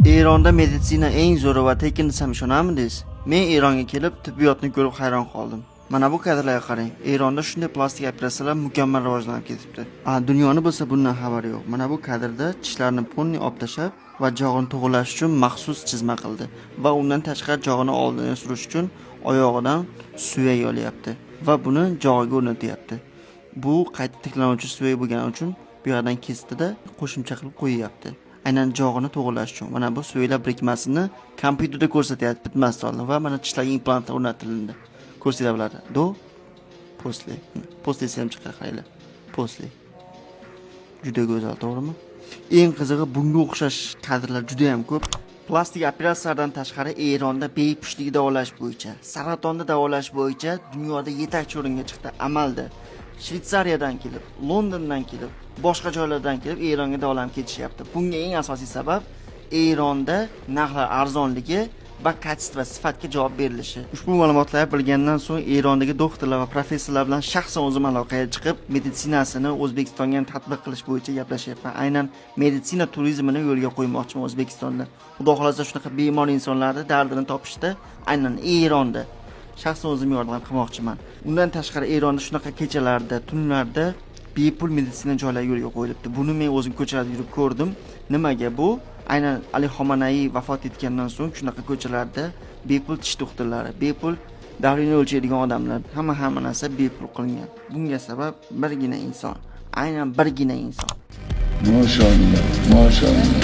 Eronda meditsina eng zo'ri va tekin desam, ishonarmidingiz? Men Eronga kelib, tibbiyotni ko'rib hayron qoldim. Mana bu kadrlarga qarang. Eronda shunday plastik operatsiyalar mukammal rivojlanib ketibdi. A dunyoni bo'lsa bundan xabari yo'q. Mana bu kadrda tishlarni полный olib tashlab va jog'ini to'g'irlash uchun maxsus chizma qildi va undan tashqari jog'ini oldinga surish uchun oyog'idan suyak olyapti va buni jog'iga o'rnatyapti. Bu qayta tiklanuvchi suyak bo'lgani uchun bu yoqdan kesdida qo'shimcha qilib qo'yyapti. Aynan jog'ini to'g'irlash uchun. Mana bu suyaklar birikmasini kompyuterda ko'rsatyapti bitmasdan oldin va mana tishlarga implantlar o'rnatilindi. Ko'rsanglar bo'ladi. До, после. После ham chiqadi, qaranglar. После. Juda go'zal, to'g'rimi? Eng qizig'i, bunga o'xshash kadrlar juda ham ko'p. Plastik operatsiyalardan tashqari Eronda bepushtlik davolash bo'yicha, saratonni davolash bo'yicha dunyoda yetakchi o'ringa chiqdi amalda. Shvetsariyadan kelib, Londondan kelib, boshqa joylardan kelib Eronga davolanib ketishyapti. Bunga eng asosiy sabab Eronda narxlar arzonligi va качество, sifatga javob berilishi. Ushbu ma'lumotlarni bilgandan so'ng Erondagi doktorlar va professorlar bilan shaxsan o'zim aloqaga chiqib, meditsinasini O'zbekistonga ham tatbiq qilish bo'yicha gaplashyapman. Aynan meditsina turizmini yo'lga qo'ymoqchiman O'zbekistonda. Xudo xohlasa, shunaqa bemor insonlarni dardini topishda aynan Eronda shaxsan o'zim yordam qilmoqchiman. Undan tashqari Eronda shunaqa kechalarda, tunlarda bepul meditsina joylari yo'lga qo'yilibdi. Buni men o'zim ko'chalarda yurib ko'rdim. Nimaga bu? Aynan Ali Xomanaiy vafot etgandan so'ng shunaqa ko'chalarda bepul tish doktorlari, bepul давление o'lchaydigan odamlar, hamma hamma narsa bepul qilingan. Bunga sabab birgina inson. Aynan birgina inson. MashaAlloh, MashaAlloh.